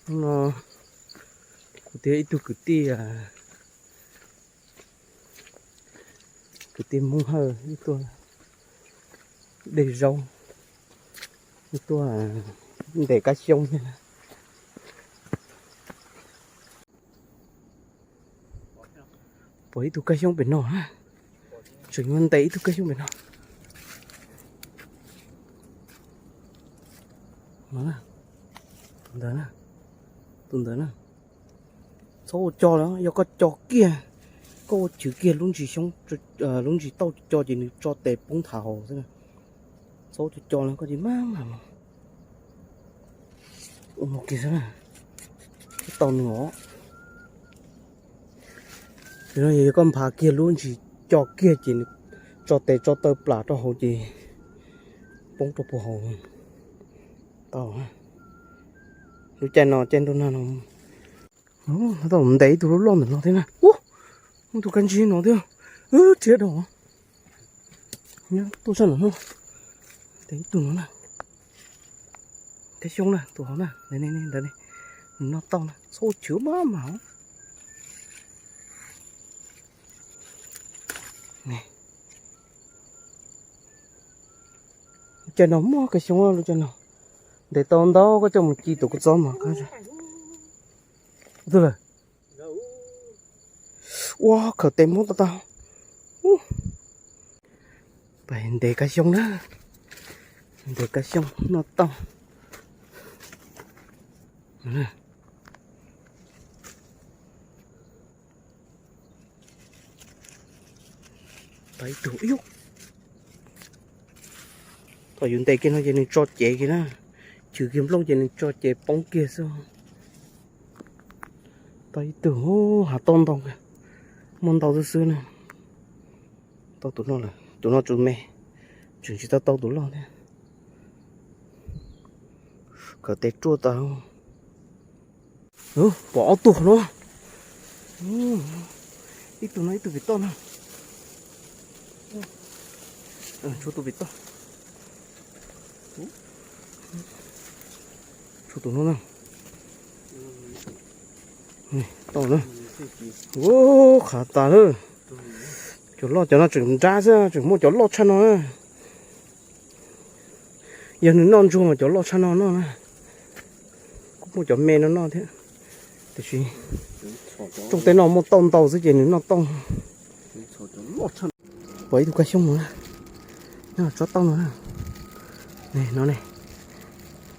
Hnub no kuv thiab ib tug kwv tij, kwv tij Hmoob Hawj wb tuaj de zaub, wb tuaj ntes kab xyoob thiab. Pom ib tug kab xyoob pem no, tseem yuav ntes ib tug kab xyoob pem no. Tus ntawd, tus ntawd na. Txhob ua co lawm, yog koj co kiag, koj ua chwv kiag lub ntsis xyoob, lub ntsis tauj co ces nws tso tes poob tham hauv xwb. Txhob ua co co lawm, koj cia li maj mam mus. Ua no kiag xwb na, tau nws os. Tam no yog koj nphav kiag lub ntsis co kiag ces nws tso tes tso taw plam rau hauv ces poob rau puag hauv. Tau, lub caij no caij ntuj nag no. Tau ntes ib tug loj loj ntawm no thiab na. Ub, muaj tus kab ntsig no thiab. Wb rhiab dhau. Nyob tuaj sab nram no. Ntes ib tug no na. Kab xyoob na, tus hauv na, ntawd ne, nws noj tau na, txhob chwv maj mam. Lub caij no muaj kab xyoob lub caij no. Ntes tau ntau koj coj mus ci tus kua txob mas qab. Ua twg lawm? Ua khawm tes muab tau tau. Pais ntes kab xyoob na, ntes kab xyoob noj tau. Tau ib tug, thaum yus ntes kiag no ces nws tso cev kiag na, chwv kiag nplooj ces nws tso cev poob kiag xwb. Tau ib tug, hav tauj ntau, muaj ntau xwb xwb na. Tau tus no lawm, tus no tsuas me, tseem tsis tau tau tus loj thiab. Khawm tes ruaj tas. Pom ob tug no, ib tug no ib tug pem toj no. Tshuav tus pem toj, tshuav tus no na. Tau na. Ua, qhav tas lawm. Cov loj cov no tseem nrab xwb, tseem muaj cov loj tshaj no na. Yog nws noj ntsuag mas cov loj tshaj no noj na. Kuj muaj cov me no noj thiab, tiam sis rooj tej no muaj tauj ntau xwb ces nws noj tauj. Pom ib tug kab xyoob no na, nyob tsob tauj no na. No ne,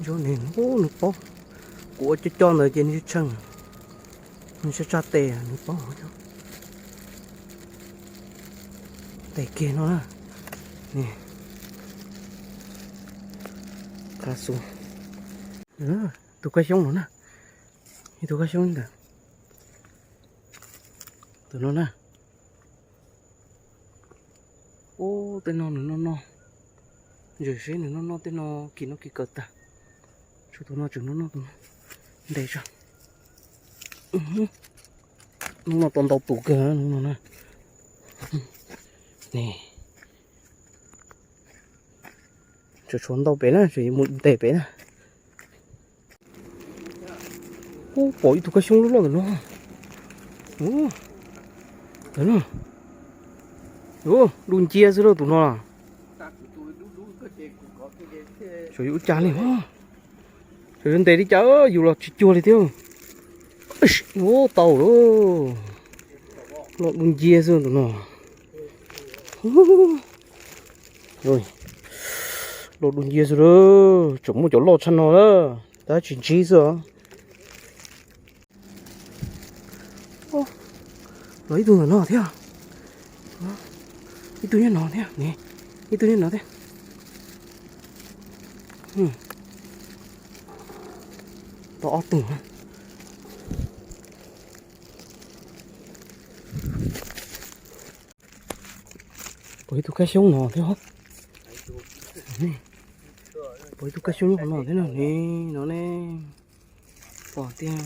nws paub, kuv ua coj coj ntawd ces nws tshee, nws tsaj tsaj tes nws paub. Tes kiag no na, qab xu. Tus kab xyoob no na, ib tug kab xyoob ntawd, tus no na. Ub, tej no nws noj noj, ntses seb nws noj noj tej no, kis no kis kaws tag. Tshuav tus no tseem noj noj tus no, ntes tso. Hnub no tau ntau tus kawg hnub no na. Tseem tshuav ntau pem na, tseem yuav mus ntes pem na. Ub, pom ib tug kab xyoob loj loj ntawm no. Ntawm no, du ncia xwb lauj tus no. Xyov yuav ua cas li, xyov yuav ntes li cas, yus los tsis cuag li thiab. Ub, tau lawm, loj du ncia xwb tus no. Loj du ncia xwb lauj, tseem muaj cov loj tshaj no lawm, tab tsis ntsib xwb os. Los ib tug ntawm no thiab, ib tug nyob no thiab, ib tug nyob no thiab. Tau ob tug. Pom ib tug kab xyoob no thiab. Pom ib tug kab xyoob nyob qhov no thiab no ne, no ne. Pom tiag.